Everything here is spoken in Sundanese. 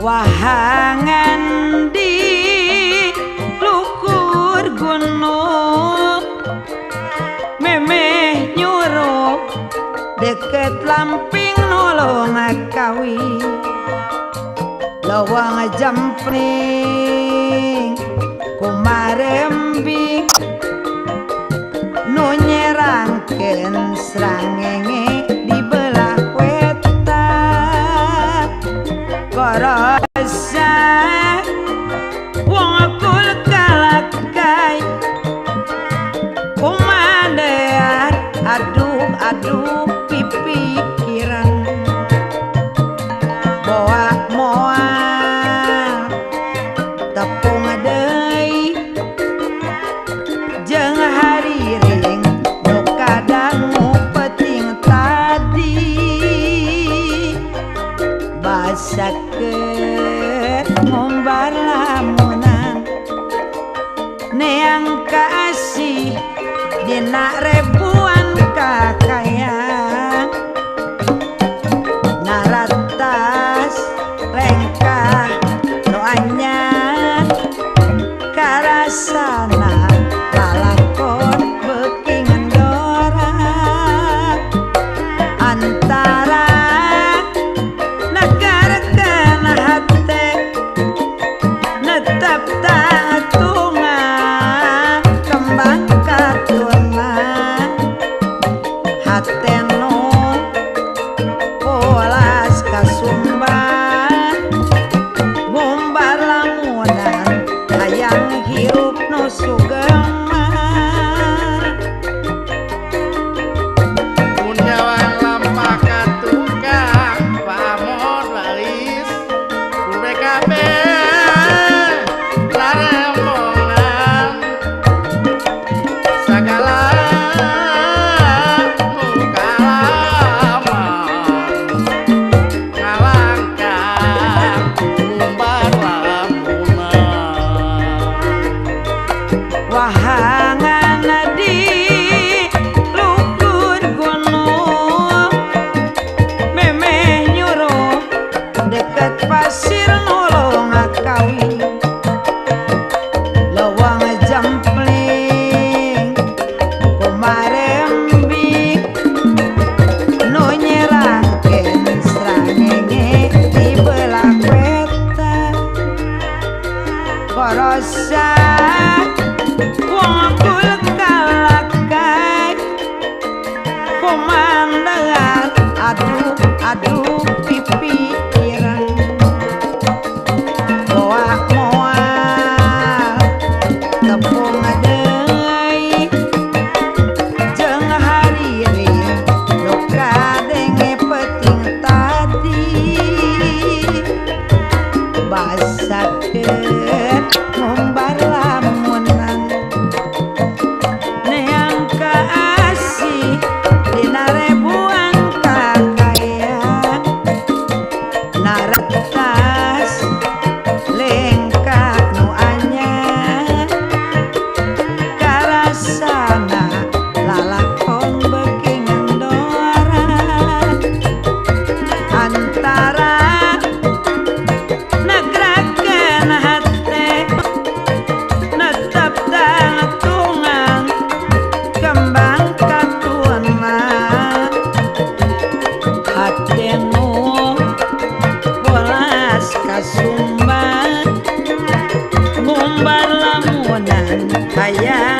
Wahangan di luhur gunung memeh nyuruh deket lamping nolong kawi lawang jempling kumarembi nu nyerangkeun srangenge di belah wetan korosa wong kul kalakai kumandear aduh aduh pipikiran boa moal tepung deui jeung hariring nu kadangu penting tadi basa keur ngumbar lamunan neang kasih dina ribuan kakayang naratas lengkah nu anyar karasana lalakon beuki ngendora antara negarkeun hate netep tatungan kembang katuna hate nu polas kasumban ngumbar lamunan hayang hirup nu sugema. Mun nyawang lampah ka tukang pamor laris ku BKB laremongan sagala nu kalaman ngalangkah ngumbar lamunan. Wahangan di luhur gunung memeh nyuruh deket pasir nolong kawi lawang jempling kumarembi nu nyerangkeun srangenge di belah wetan korosa wong kul kalakai komandangan aduh aduh pipikiran boa moal tepung deui jeung hariring nu kadenge penting tadi basa keur ngumbar lamunan neang kaasih dina ribuan kakayang naretas lengkah nu anyar karasana lalakon beuki ngendora antara negrakeun hate netep tatungan kembang katuna hate nu bolas kasumban ngumbar lamunan hayang